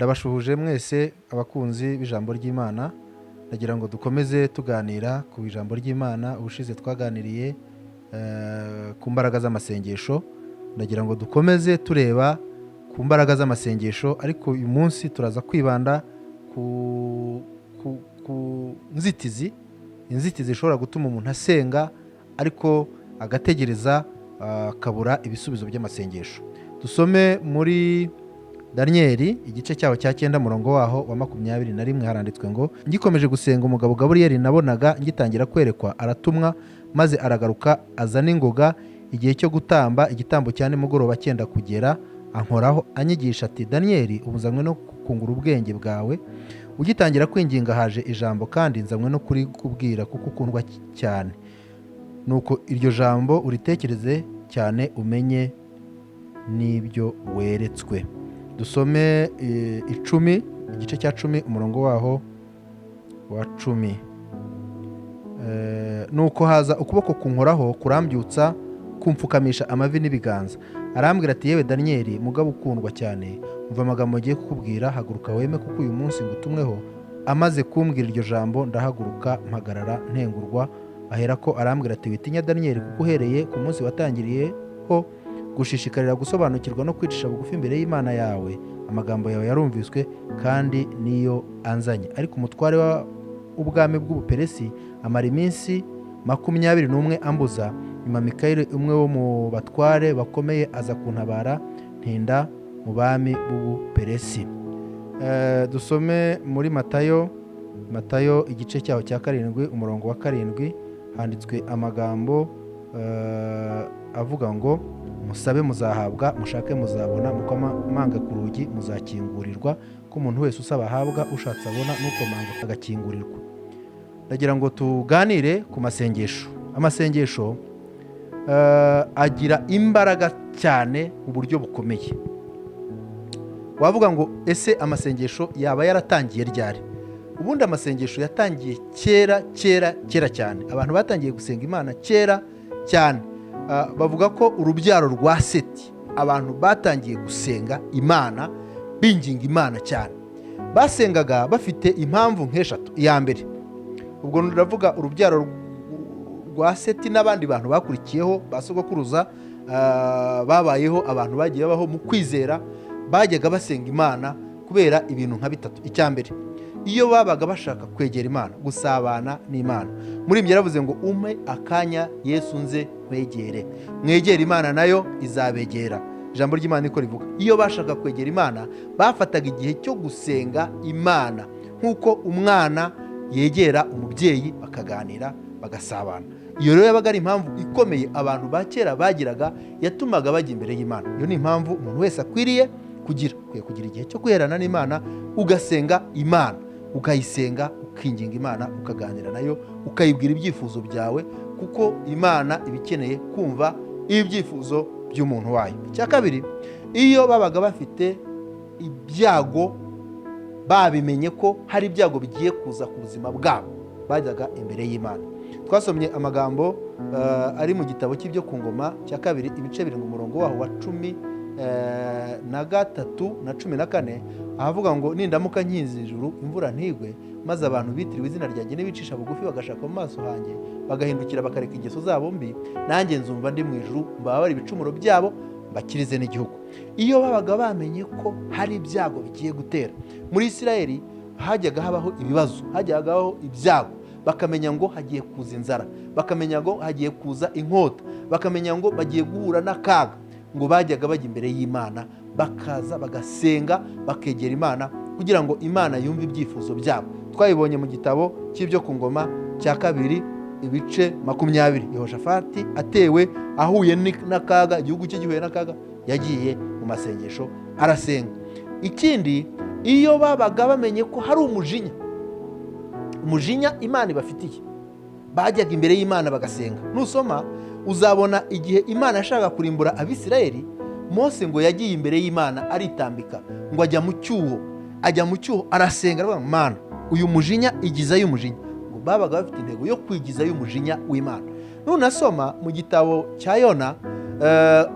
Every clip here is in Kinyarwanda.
Ndabashuhuje mwese abakunzi b'ijambo ry'Imana. Ndagira ngo dukomeze tuganira ku ijambo ry'Imana. Ubushize twaganiriye ku mbaraga z'amasengesho. Ndagira ngo dukomeze tureba ku mbaraga z'amasengesho, ariko uyu munsi turaza kwibanda ku nzitizi, inzitizi ishobora gutuma umuntu asenga ariko agategereza, akabura ibisubizo by'amasengesho. Dusome muri Daniyeli igice cyaho cya 9, umurongo waho wa 21. Haranditswe ngo: "Ngikomeje gusenga, umugabo Gaburiyeli nabonaga ngitangira kwerekwa aratumwa, maze aragaruka azana ingoga, igihe cyo gutamba igitambo cya nimugoroba cyenda kugera. Ankoraho, anyigisha ati: 'Daniyeli, ubu nzanywe no kungura ubwenge bwawe. Ugitangira kwinginga haje ijambo, kandi nzanywe no kurikubwira kuko ukundwa cyane. Nuko iryo jambo uritekereze cyane, umenye n'ibyo weretswe.'" Dusome 10, igice cya 10, umurongo waho wa 10. "Nuko haza ukuboko kunkoraho, kurambyutsa, kumfukamisha amavi n'ibiganza. Arambwira ati: 'Yewe Daniyeli, mugabo ukundwa cyane, umva amagambo ngiye kukubwira. Haguruka weme, kuko uyu munsi ngutumweho.' Amaze kumbwira iryo jambo, ndahaguruka mpagarara ntengurwa. Aherako arambwira ati: 'Witinya, Daniyeli, kuko uhereye ku munsi watangiriyeho gushishikarira gusobanukirwa no kwicisha bugufi imbere y'Imana yawe, amagambo yawe yarumviswe, kandi niyo anzanye. Ariko umutware w'ubwami bw'Ubuperesi amara iminsi 21 ambuza. Nyuma Mikayeli, umwe wo mu batware bakomeye, aza kuntabara, ntinda mu bami b'Ubuperesi.'" Dusome muri Matayo, Matayo igice cyaho cya 7, umurongo wa 7. Handitswe amagambo avuga ngo: "Musabe muzahabwa, mushake muzabona, mukomange ku rugi muzakingurirwa. Ko umuntu wese usaba ahabwa, ushatse abona, n'ukomanga agakingurirwa." Ndagira ngo tuganire ku masengesho. Amasengesho agira imbaraga cyane mu buryo bukomeye. Wavuga ngo: "Ese amasengesho yaba yaratangiye ryari?" Ubundi amasengesho yatangiye kera, kera, kera cyane. Abantu batangiye gusenga Imana kera cyane. Bavuga ko urubyaro rwa Seti, abantu batangiye gusenga Imana, binginga Imana cyane. Basengaga bafite impamvu nk'eshatu. Iya mbere, ubwo ndavuga urubyaro rwa Seti n'abandi bantu bakurikiyeho, ba sogokuruza, babayeho, abantu bagiye babaho mu kwizera, bajyaga basenga Imana kubera ibintu nka bitatu. Icya mbere, iyo babaga bashaka kwegera Imana, gusabana n'Imana. Muri ibyo yaravuze ngo: "Umpe akanya, Yesu, nze nkwegere. Mwegere Imana, nayo izabegera." Ijambo ry'Imana niko rivuga. Iyo bashaka kwegera Imana, bafataga igihe cyo gusenga Imana nk'uko umwana yegera umubyeyi, bakaganira, bagasabana. Iyo rero yabaga ari impamvu ikomeye abantu ba kera bagiraga, yatumaga bajya imbere y'Imana. Iyo ni impamvu umuntu wese akwiriye kugira. Ukwiye kugira igihe cyo kwiherana n'Imana, ugasenga Imana, ukayisenga, ukinginga Imana, ukaganira nayo, ukayibwira ibyifuzo byawe, kuko Imana iba ikeneye kumva ibyifuzo by'umuntu wayo. Icya kabiri, iyo babaga bafite ibyago, babimenye ko hari ibyago bigiye kuza ku buzima bwabo, bajyaga imbere y'Imana. Twasomye amagambo ari mu gitabo cy'Ibyo ku Ngoma cya kabiri, ibice 7, umurongo waho wa 13 na 14, ahavuga ngo: "Nindamuka nkinze ijuru, imvura ntigwe, maze abantu bitiriwe izina ryanjye nibicisha bugufi, bagashaka mu maso hanjye, bagahindukira bakareka ingeso zabo mbi, nanjye nzumva ndi mu ijuru, mbabare ibicumuro byabo, mbakirize n'igihugu." Iyo babaga bamenye ko hari ibyago bigiye gutera muri Isirayeli, hajyaga habaho ibibazo, hajyaga habaho ibyago, bakamenya ngo hagiye kuza inzara, bakamenya ngo hagiye kuza inkota, bakamenya ngo bagiye guhura n'akaga, ngo bajyaga bajya imbere y'Imana, bakaza bagasenga, bakegera Imana kugira ngo Imana yumve ibyifuzo byabo. Twabibonye mu gitabo cy'Ibyo ku Ngoma cya kabiri, ibice 20. Yehoshafati atewe, ahuye n'akaga, igihugu cye gihuye n'akaga, yagiye mu masengesho arasenga. Ikindi, iyo babaga bamenye ko hari umujinya, umujinya Imana ibafitiye, bajyaga imbere y'Imana bagasenga. Nusoma uzabona igihe Imana yashakaga kurimbura Abisirayeli, Mose ngo yagiye imbere y'Imana aritambika, ngo ajya mu cyuho, ajya mu cyuho arasenga, aravuga ngo: "Mana, uyu mujinya, igizayo umujinya." Ngo babaga bafite intego yo kwigizayo umujinya w'Imana. Nunasoma mu gitabo cya Yona,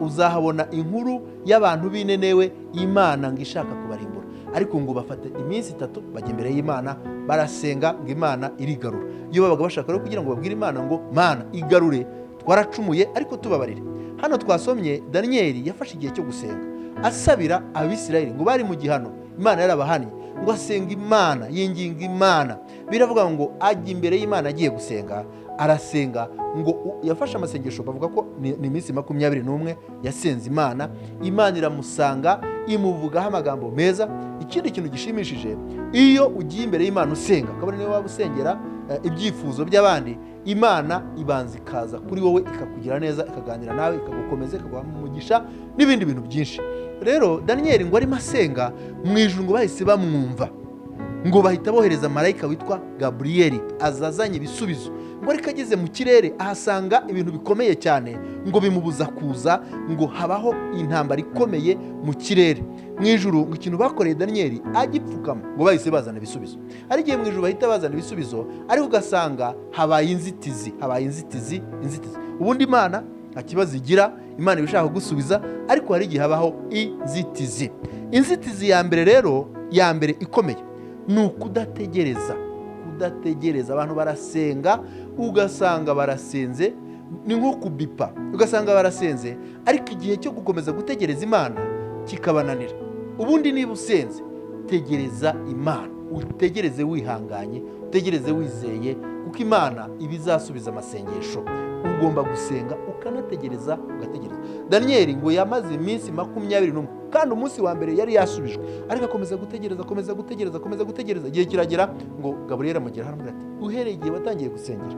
uzahabona inkuru y'abantu b'i Ninewe, Imana ngo ishaka kubarimbura. Ariko ngo bafata iminsi 3 bajya imbere y'Imana barasenga, ngo Imana irigarura. Iyo babaga bashaka rero kugira ngo babwire Imana ngo Mana igarure, twaracumuye ariko tubabarire. Hano twasomye Daniyeli yafashe igihe cyo gusenga asabira Abisirayeli, ngo bari mu gihano, Imana yarabahannye, ngo asenga Imana, yinginga Imana. Biravuga ngo ajya imbere y'Imana agiye gusenga, arasenga, ngo yafashe amasengesho, bavuga ko ni iminsi 21 yasenze Imana. Imana iramusanga, imuvugaho amagambo meza. Ikindi kintu gishimishije, iyo ugiye imbere y'Imana usenga, kabone niba waba usengera ibyifuzo by'abandi, Imana ibanza ikaza kuri wowe, ikakugira neza, ikaganira nawe, ikagukomeza, ikaguha umugisha n'ibindi bintu byinshi. Rero Daniyeli ngo arimo asenga mu ijuru, ngo bahise bamwumva, ngo bahita bohereza marayika witwa Gaburiyeli, aza azanye ibisubizo. Ngo ariko ageze mu kirere ahasanga ibintu bikomeye cyane, ngo bimubuza kuza, ngo habaho intambara ikomeye mu kirere. Mu ijuru ngo ikintu bakoreye Daniyeli agipfukama, ngo bahise bazana ibisubizo. Hari igihe mu ijuru bahita bazana ibisubizo, ariko ugasanga habaye inzitizi, habaye inzitizi, inzitizi. Ubundi Imana nta kibazo igira, Imana iba ishaka kugusubiza, ariko hari igihe habaho inzitizi. Inzitizi ya mbere rero, ya mbere ikomeye, ni ukudategereza. Kudategereza. Abantu barasenga, ugasanga barasenze, ni nko kubipa, ugasanga barasenze, ariko igihe cyo gukomeza gutegereza Imana kikabananira. Ubundi niba usenze, tegereza Imana, utegereze wihanganye, utegereze wizeye, kuko Imana iba izasubiza amasengesho. Ugomba gusenga ukanategereza, ugategereza. Daniyeli ngo yamaze iminsi 21, kandi umunsi wa mbere yari yasubijwe, ariko akomeza gutegereza, akomeza gutegereza, akomeza gutegereza. Igihe kiragera ngo Gaburiyeli amugera aramubwira ati uhereye igihe watangiye gusengera,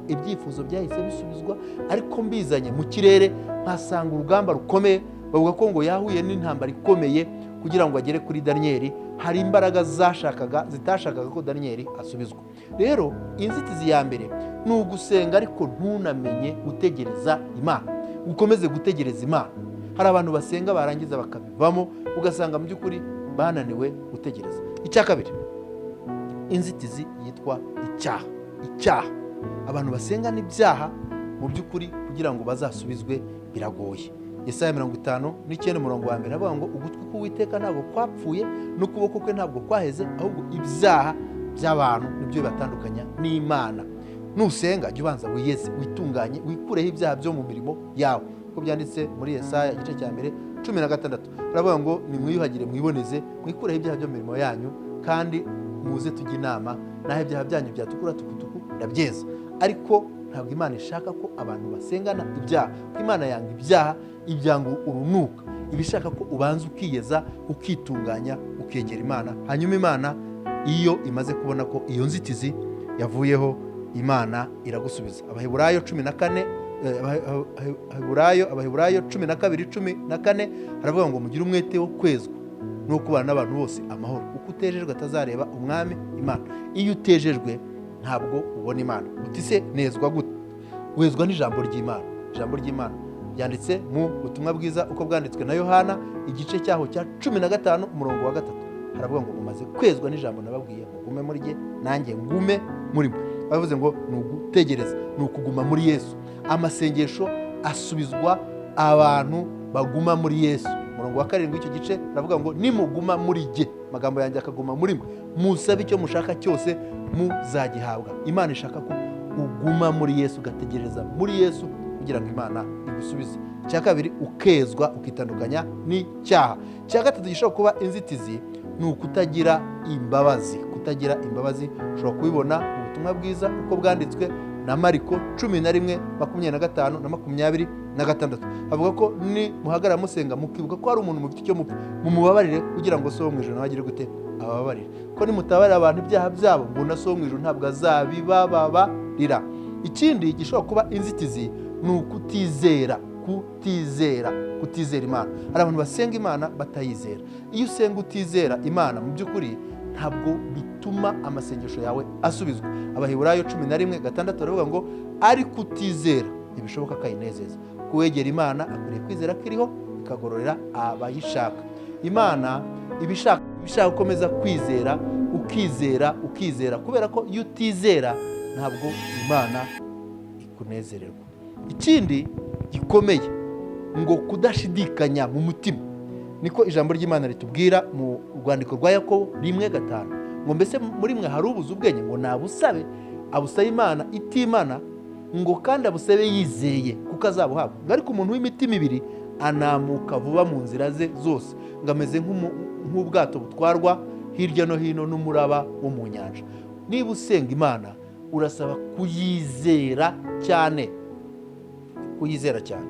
ibyifuzo byahise bisubizwa, ariko mbizanye mu kirere nkasanga urugamba rukomeye. Bavuga ko ngo yahuye n'intambara ikomeye kugira ngo agere kuri Daniyeli. Hari imbaraga zashakaga, zitashakaga ko Daniyeli asubizwa. Rero inzitizi ya mbere ni ugusenga ariko ntunamenye gutegereza Imana, ukomeze gutegereza Imana. Hari abantu basenga barangiza bakabivamo, ugasanga mu by'ukuri bananiwe gutegereza. Icya kabiri, inzitizi yitwa icyaha. Icyaha, abantu basenga n'ibyaha mu by'ukuri kugira ngo bazasubizwe biragoye. Yesaya 59 umurongo wa mbere avuga ngo ugutwi k'Uwiteka ntabwo kwapfuye, n'ukuboko kwe ntabwo kwaheze, ahubwo ibyaha by'abantu nibyo bibatandukanya n'Imana. Nusenga jya ubanza wiyeze, witunganye, wikureho ibyaha byo mu mirimo yawe, uko byanditse muri Yesaya igice cya mbere 16. Baravuga ngo nimwiyuhagire, mwiboneze, mwikureho ibyaha byo mu mirimo yanyu, kandi muze tujye inama, naho ibyaha byanyu byatukura tukutuku ndabyeza. Ariko ntabwo Imana ishaka ko abantu basengana ibyaha, kuko Imana yanga ibyaha, ibyanga urunuka. Iba ishaka ko ubanza ukiyeza, ukitunganya, ukegera Imana. Hanyuma Imana iyo imaze kubona ko iyo nzitizi yavuyeho, Imana iragusubiza. Abaheburayo 14, Abaheburayo 12 14 haravuga ngo mugire umwete wo kwezwa no kubana n'abantu bose amahoro, kuko utejejwe atazareba umwami Imana. Iyo utejejwe ntabwo ubona Imana. Uti se nezwa gute? Wezwa n'ijambo ry'Imana. Ijambo ry'Imana ryanditse mu butumwa bwiza uko bwanditswe na Yohana, igice cyaho cya 15 umurongo wa 3, haravuga ngo mumaze kwezwa n'ijambo nababwiye, mugume muri jye nanjye ngume muri mwe. Bavuze ngo ni ugutegereza, ni ukuguma muri Yesu. Amasengesho asubizwa abantu baguma muri Yesu. Umurongo wa 7 w'icyo gice aravuga ngo nimuguma muri jye, amagambo yanjye akaguma muri mwe, musabe icyo mushaka cyose muzagihabwa. Imana ishaka ko uguma muri Yesu, ugategereza muri Yesu kugira ngo Imana igusubize. Icya kabiri, ukezwa, ukitandukanya n'icyaha. Icya gatatu gishobora kuba inzitizi ni ukutagira imbabazi. Kutagira imbabazi ushobora kubibona mu butumwa bwiza uko bwanditswe na Mariko 11 25 na 26. Avuga ko ni muhagarara musenga, mukibuka ko hari umuntu mufite icyo mupfa, mumubabarire, kugira ngo So wo mu ijuru nawe agire gute? Ababarire. Ko nimutabarira abantu ibyaha byabo, ngo na So wo mu ijuru ntabwo azabibababarira. Ikindi gishobora kuba inzitizi ni ukutizera. Kutizera, kutizera Imana. Hari abantu basenga Imana batayizera. Iyo usenga utizera Imana, mu by'ukuri ntabwo bituma amasengesho yawe asubizwa. Abaheburayo 11 6 baravuga ngo ariko utizera ntibishoboka ko ayinezeza. Kuwegera Imana akwiriye kwizera ko iriho, ikagororera abayishaka. Imana iba ishaka gukomeza kwizera, ukizera, ukizera, kubera ko iyo utizera ntabwo Imana ikunezererwa. Ikindi gikomeye ngo kudashidikanya mu mutima. Niko ijambo ry'Imana ritubwira mu rwandiko rwa Yakobo 1:5 ngo: "Mbese muri mwe hari ubuze ubwenge? Ngo nabusabe, abusabe Imana itimana, ngo kandi abusabe yizeye, kuko azabuhabwa." Ngo ariko umuntu w'imitima ibiri anamuka vuba mu nzira ze zose, ngo ameze nk'ubwato butwarwa hirya no hino n'umuraba wo mu nyanja. Niba usenga Imana, urasaba kuyizera cyane, kuyizera cyane,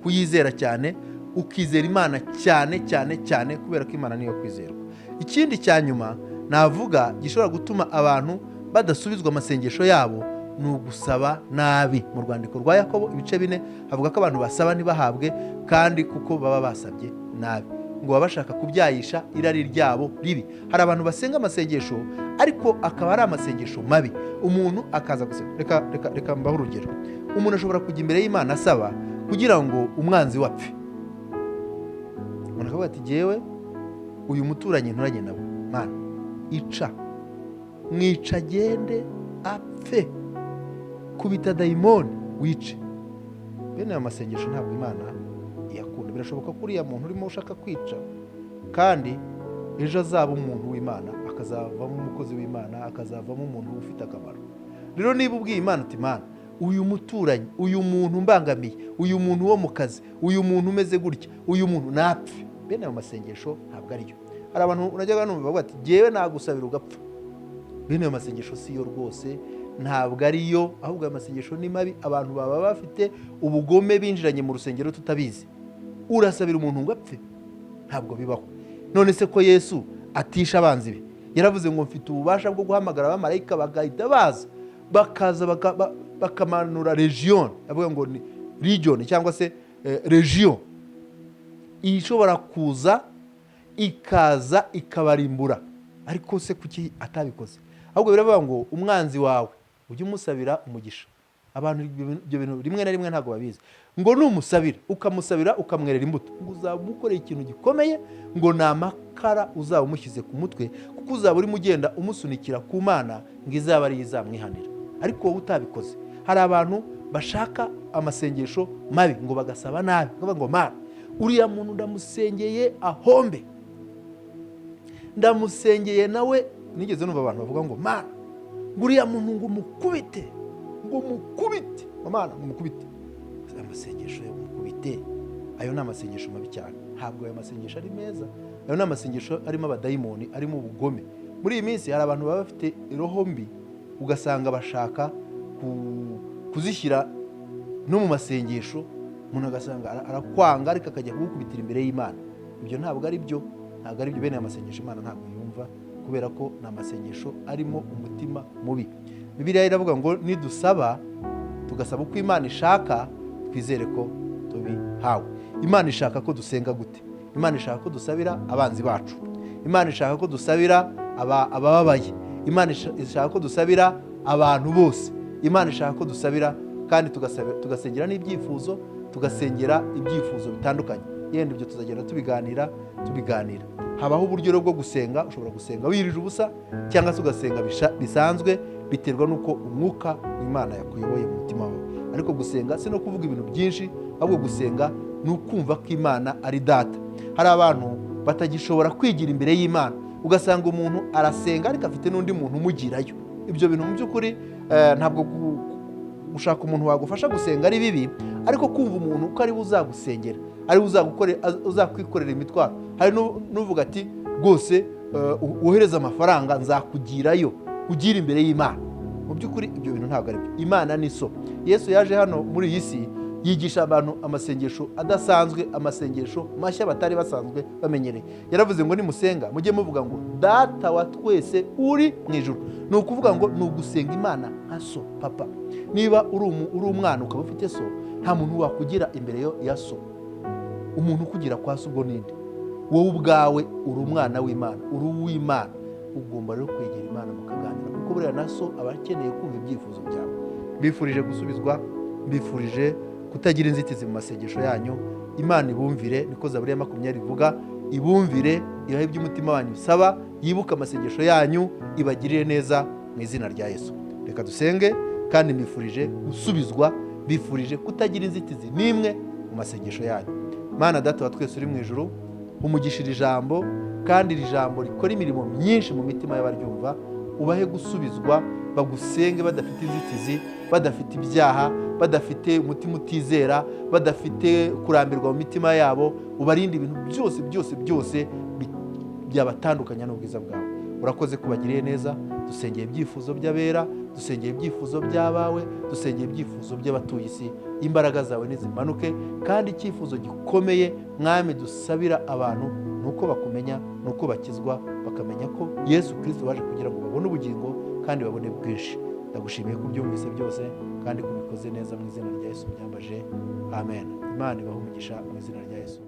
kuyizera cyane, ukizera Imana cyane cyane cyane, kubera ko Imana niyo kwizerwa. Ikindi cya nyuma navuga gishobora gutuma abantu badasubizwa amasengesho yabo ni ugusaba nabi. Mu rwandiko rwa Yakobo ibice 4 havuga ko abantu basaba ntibahabwe, kandi kuko baba basabye nabi, ngo baba bashaka kubyayisha irari ryabo ribi. Hari abantu basenga amasengesho, ariko akaba ari amasengesho mabi. Umuntu akaza gusenga, reka mbahe urugero. Umuntu ashobora kujya imbere y'Imana asaba kugira ngo umwanzi we apfe. Umuntu akavuga ati: "Jyewe uyu muturanyi nturanye nawe, Mana, ica, mwica, agende apfe, kubita dayimoni wice." Bene ayo masengesho ntabwo Imana iyakunda. Birashoboka ko uriya muntu urimo ushaka kwica kandi ejo azaba umuntu w'Imana, akazavamo umukozi w'Imana, akazavamo umuntu ufite akamaro. Rero niba ubwiye Imana uti: "Imana, uyu muturanyi, uyu muntu umbangamiye, uyu muntu wo mu kazi, uyu muntu umeze gutya, uyu muntu napfe," bene ayo masengesho ntabwo ariyo. Hari abantu unajyaga numva bavuga ati: "Jyewe nagusabira ugapfa." Bene ayo masengesho si yo rwose, ntabwo ariyo. Ahubwo ayo masengesho ni mabi. Abantu baba bafite ubugome binjiranye mu rusengero tutabizi. Urasabira umuntu ngo apfe? Ntabwo bibaho. None se ko Yesu atisha abanzi be? Yaravuze ngo: "Mfite ububasha bwo guhamagara abamarayika bagahita baza, bakaza bakamanura region." Avuga ngo ni region cyangwa se region ishobora kuza, ikaza ikabarimbura. Ariko se kuki atabikoze? Ahubwo biravuga ngo umwanzi wawe ujye umusabira umugisha. Abantu ibyo bintu rimwe na rimwe ntabwo babizi. Ngo numusabira, ukamusabira, ukamwerera imbuto, ngo uzaba umukoreye ikintu gikomeye, ngo ni amakara uzaba umushyize ku mutwe, kuko uzaba urimo ugenda umusunikira ku Mana, ngo izaba ariyo izamwihanira, ariko wowe utabikoze. Hari abantu bashaka amasengesho mabi, ngo bagasaba nabi, ngo ngo: "Mana, uriya muntu ndamusengeye ahombe, ndamusengeye nawe." Nigeze numva abantu bavuga ngo: "Mana, ngo uriya muntu ngo mukubite, ngo mukubite, ngo Mana, ngo mukubite." Amasengesho yo mukubite, ayo ni amasengesho mabi cyane. Ntabwo ayo masengesho ari meza. Ayo ni amasengesho arimo abadayimoni, arimo ubugome. Muri iyi minsi hari abantu baba bafite roho mbi, ugasanga bashaka kuzishyira no mu masengesho. Umuntu agasanga arakwanga, ariko akajya kugukubitira imbere y'Imana. Ibyo ntabwo ari byo, ntabwo ari byo. Bene aya masengesho Imana ntabwo yumva, kubera ko ni amasengesho arimo umutima mubi. Bibiliya iravuga ngo nidusaba, tugasaba uko Imana ishaka, twizere ko tubihawe. Imana ishaka ko dusenga gute? Imana ishaka ko dusabira abanzi bacu. Imana ishaka ko dusabira abababaye. Imana ishaka ko dusabira abantu bose. Imana ishaka ko dusabira kandi tugasengera n'ibyifuzo, tugasengera ibyifuzo bitandukanye. Yenda ibyo tuzagenda tubiganira. Habaho uburyo rero bwo gusenga. Ushobora gusenga wirije ubusa, cyangwa se ugasenga bisanzwe, biterwa n'uko umwuka w'Imana yakuyoboye mu mutima wawe. Ariko gusenga si no kuvuga ibintu byinshi, ahubwo gusenga ni ukumva ko Imana ari Data. Hari abantu batagishobora kwigira imbere y'Imana, ugasanga umuntu arasenga ariko afite n'undi muntu umugirayo. Ibyo bintu mu by'ukuri ntabwo gushaka umuntu wagufasha gusenga ari bibi, ariko kumva umuntu ko ari we uzagusengera, ari we uzakwikorera imitwaro. Hari n'uvuga ati: "Rwose wohereze amafaranga, nzakugirayo, ugire imbere y'Imana." Mu by'ukuri ibyo bintu ntabwo ari byo. Imana ni so. Yesu yaje hano muri iyi si, yigisha abantu amasengesho adasanzwe, amasengesho mashya batari basanzwe bamenyereye. Yaravuze ngo: "Nimusenga mujye muvuga ngo: Data wa twese uri mu ijuru." Ni ukuvuga ngo ni ugusenga Imana nka so, papa. Niba uri umwana ukaba ufite so, nta muntu wakugira imbere ya so. Umuntu ukugira kwa so ubwo ninde? Wowe ubwawe uri umwana w'Imana, uri uw'Imana. Ugomba rero kwegera Imana mukaganira, kuko buriya na so aba akeneye kumva ibyifuzo byawe. Mbifurije gusubizwa, mbifurije kutagira inzitizi mu masengesho yanyu. Imana ibumvire, niko Zaburi ya 20 ivuga. Ibumvire, ibahe iby'umutima wanyu usaba, yibuke amasengesho yanyu, ibagirire neza mu izina rya Yesu. Reka dusenge. Kandi mbifurije gusubizwa, mbifurije kutagira inzitizi n'imwe mu masengesho yanyu. Mana Data wa twese uri mu ijuru. Umugisha iri jambo, kandi iri jambo rikora imirimo myinshi mu mitima y'abaryumva. Ubahe gusubizwa, bagusenge badafite inzitizi, badafite ibyaha, badafite umutima utizera, badafite kurambirwa mu mitima yabo. Ubarinde ibintu byose byose byose byabatandukanya n'ubwiza bwawe. Urakoze kubagiriye neza. Dusengeye ibyifuzo by'abera, dusengeye ibyifuzo by'abawe, dusengeye ibyifuzo by'abatuye isi. Imbaraga zawe nizimanuke, kandi icyifuzo gikomeye, Mwami, dusabira abantu ni uko bakumenya, ni uko bakizwa, bakamenya ko Yesu Kirisito waje kugira ngo babone ubugingo kandi babone bwinshi. Ndagushimiye ko ubyumvise byose kandi ko ubikoze neza. Mu izina rya Yesu byambaje, amen. Imana ibahe umugisha mu izina rya Yesu.